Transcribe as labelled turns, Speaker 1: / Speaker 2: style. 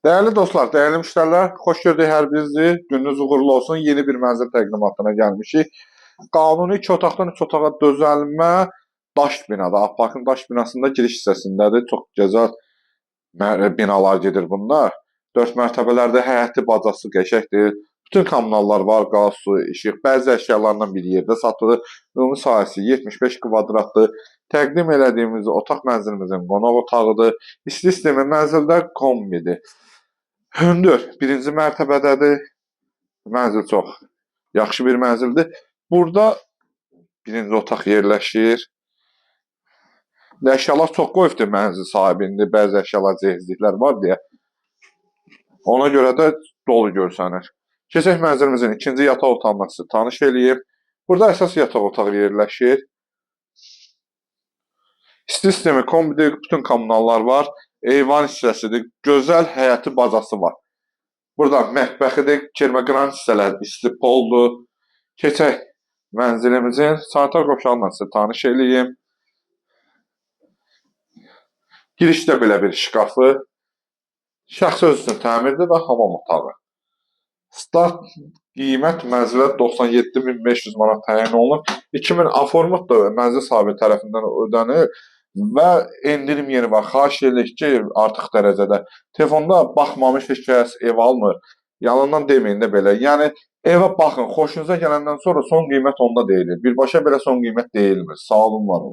Speaker 1: Dəyərli dostlar, dəyərli müştərilər, xoş gördük hər birinizi. Gününüz uğurlu olsun. Yeni bir mənzil təqdimatına gəlmişik. Qanuni 2 otaqdan 3 otağa dözəlmə daş binada, Ağparkın daş binasında giriş hissəsindədir. Çox gözəl binalar gedir bunlar. 4 mərtəbələrdə həyəti, bacası qəşəngdir. Bütün kommunallar var, qaz, su, işıq, bəzi əşyalarla bir yerdə satılır. Ümumi sahəsi 75 kvadratdır. Təqdim elədiyimiz otaq mənzilimizin qonaq otağıdır. İsti sistemi mənzildə kombidir. Hündür, birinci mərtəbədədir. Mənzil çox yaxşı bir mənzildir. Burada birinci otaq yerləşir. Əşyalar çox qoyubdur mənzil sahibi indi bəzi əşyalar, cehizliklər var deyə. Ona görə də dolu görsənir. Keçək mənzilimizin ikinci yataq otağına sizi tanış eləyim. Burada əsas yataq otağı yerləşir. İsti sistemi kombidir, bütün kommunallar var. Eyvan hissəsidir, gözəl həyəti bacası var. Burada mətbəxidir, kermaqranit hissələr isti poldur. Keçək mənzilimizin sanitar qovşağıyla sizi tanış eləyim. Girişdə belə bir şkafı, şəxsi öz üçün təmirdir və hamam otağı. Start qiymət mənzilə 97.500 manat təyin olunub. 2000 aformut da mənzil sahibi tərəfindən ödənilir və endirim yeri var. Xahiş edirik ki, artıq dərəcədə telefonda baxmamış heç kəs ev almır. Yalandan deməyin də belə. Yəni evə baxın, xoşunuza gələndən sonra son qiymət onda deyilir. Birbaşa belə son qiymət deyilmir. Sağ olun, var olun.